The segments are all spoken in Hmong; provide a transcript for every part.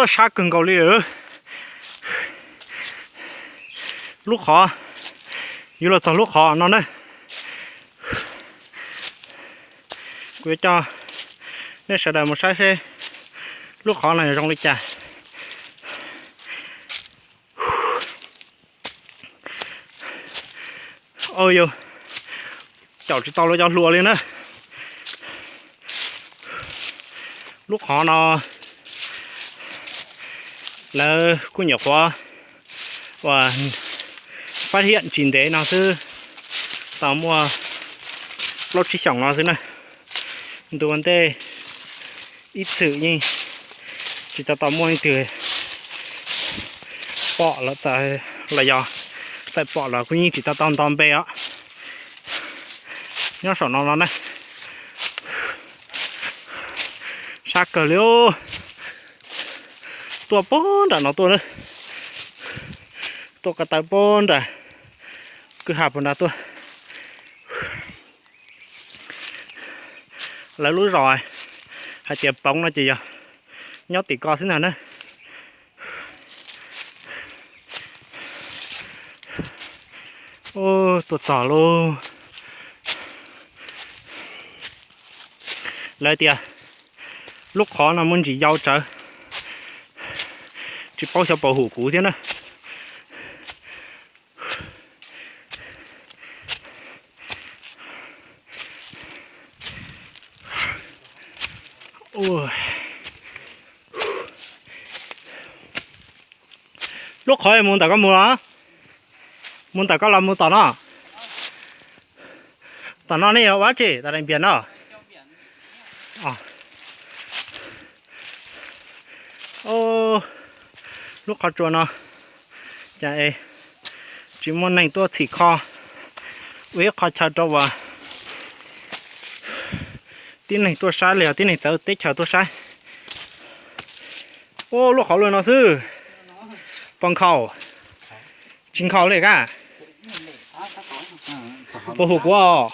Sab kawg nkaus li lawm. Lub qhov, yuav los txog lub qhov no na. Kuv yuav coj nej sawv daws mus saib seb lub qhov no zoo li cas. Oj yau, caum tsis tau lawv cov hluas li na. Lub qhov no lawv kuj nyuam qhuav uas fab hiam tsis ntev no xwb, tau muaj plaub tsib xyoos no xwb na. Ntu ua ntej ib txwm yeej tsis tau tau muaj leej twg pom los txawm, los yog txawm pom los kuj yeej tsis tau tau nto npe os. Nyob saum no no na, sab kawg li. Tuaj puag nram no tuaj na, tuaj ko taw puag nram kwj ha puag nrad tuaj. Lawv lub zos hais tias Poov no ces yog nyob tim ko xwb ntag na. Tuaj txog lauj. Lawv tias lub qhov no muaj ntsis yau tsawv, tsis paub xyov puas hum kuv thiab na. Lub qhov mus ntawm koj mus los, mus ntawm koj los mus tom no. Tom no nej yog ua tsi, tom daim npias no? Lub qhov tsua no cas es tsis muaj neeg tuaj txhim kho, ua ib qho chaw rau uas tib neeg tuaj saib los yog tib neeg txawv teb chaws tuaj saib. Ua lub qhov luaj no xwb, puas nkhaus? Tsis nkhaus li kab. Puas hum kuv?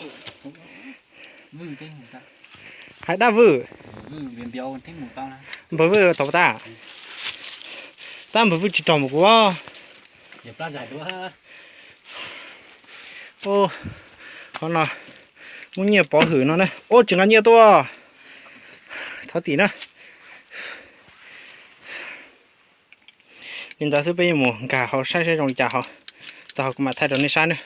Hais dab vwj. Npawg vwj tau tab, tab npawg vwj tsis raug mus kuv. Qhov no muaj nyiaj pov hwm no na. Ua tsis nqa nyiaj tuaj. Thov txim na. Li ntawd xwb peb yuav mus nkag hauv saib saib zoo li cas hauv, txog hauv kuv mam thaij rau nej saib na.